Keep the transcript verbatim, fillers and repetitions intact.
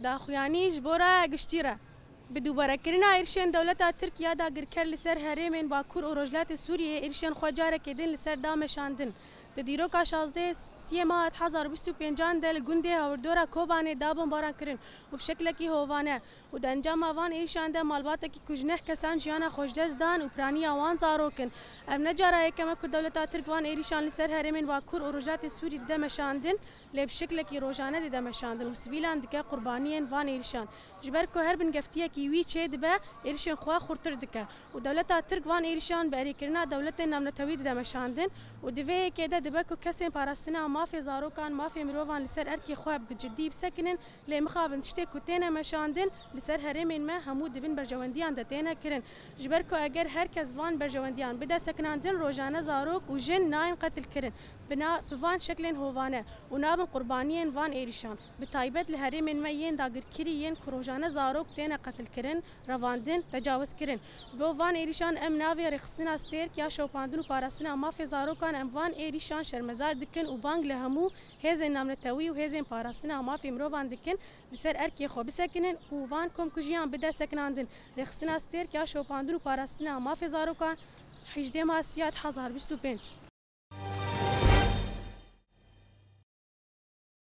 Daxuyanî ji bo raya giştî re. Bi dûbarekirina êrişên dewleta Tirk ya dagirker li ser herêmên Bakur û Rojhilatê Sûriyê, êrişên xwe carekê din li ser da meşandin. Di dîroka şazdehê siyê meha du hezar û bîst û pêncan de li gundê hawirdora Kobanê da bombaran kirin û bi şeklekî hovane û di encama van êrişan de malbatekî ku ji neh kesan jiyana xwe ji dest dan û piraniya wan zarok in. Ev ne cara yekem e ku dewleta Tirk van êrişan li ser herêmên Bakur û Rojhilatê Sûrî dide meşandin, lê bi şeklekî rojane dide meşandin û sivîlan dike qurbaniyên van êrişan. Ji ber ku her bingeftiyekî wî çê dibe, êrişên xwe xurtir dike û dewleta Tirk van êrişan bi erêkirina dewletên navnetewî dide meşandin û di vê yekê de dibe ku kesên parastina mafê zarokan, mafê mirovan li ser erkê xwe bi cidî bisekinin, lê mixabin tiştê ku têne meşandin li ser herêmên me hemû di bin berjewendiyan de têne kirin. Ji ber ku eger her kes van berjewendiyan bide sekinandin, rojane zarok û jin nayên qetilkirin. Bi na-, bi van şeklên hovane û nabin qurbaniyên van êrişan. Bi taybet li herêmên me yên dagirkirî yên ku rojane zarok têne qetilkirin, revandin, tecawizkirin. Bo van êrişan em navê rêxistina Stêrk ya şopandin û parastina mafê zarokan em van êrişan şermezar dikin û bang li hemû hêzên navnetewî û hêzên parastina mafê mirovan dikin li ser erkê xwe bisekinin û van komkujiyan bide sekinandin. Rêxistina Stêrk ya şopandin û parastina mafê zarokan, hejdê Masiya du hezar bîst û pênc.